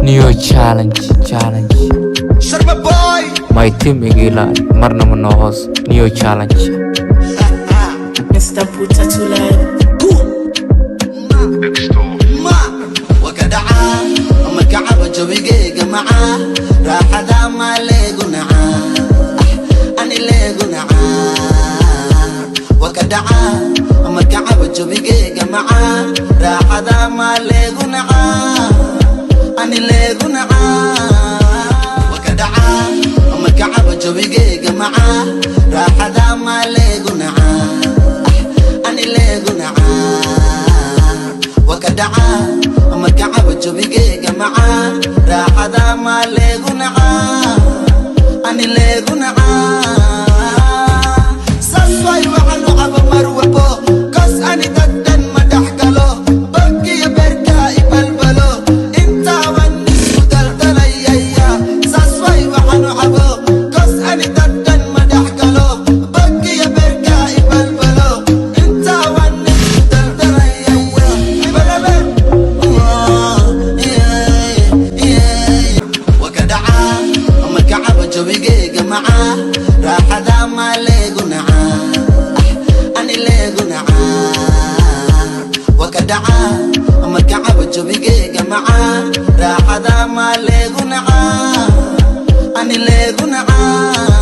New challenge, challenge. Sharma boy. My team iga ilaali, marna ma noo hoos. New challenge. Mr. Puta Tulad. Ma wakadhacaa markacaba jawigayga macaa, raaxada ma leegu nacaa, ani leegu nacaa. Wakadhacaa markacaba jawigayga macaa, raaxada ma leegu nacaa, ani leegu nacaa. Wakadhacaa markacaba jawigayga macaa, raaxada ma leegu nacaa, ani leegu nacaa. Wakadhacaa markacaba jawigayga macaa, raaxada ma leegu nacaa, ani leegu nacaa. Saas waay waxaan u cabo mar walbo, 'cause ani dad dhan ma dhex galo, bogiyo beerka i balbalo intaaban isku daldalayaya. Saas waay waxaan u cabo, 'cause ani dad dhan ma dhex galo, bogiyo beerka i balbalo intaaban isku daldalayaya. Balale. Wakadhacaa markacaba jawigayga macaa, raaxada ma leegu nacaa, ani leegu nacaa. Wakadhacaa markacaba jawigayga macaa, raaxada ma leegu nacaa, ani leegu nacaa.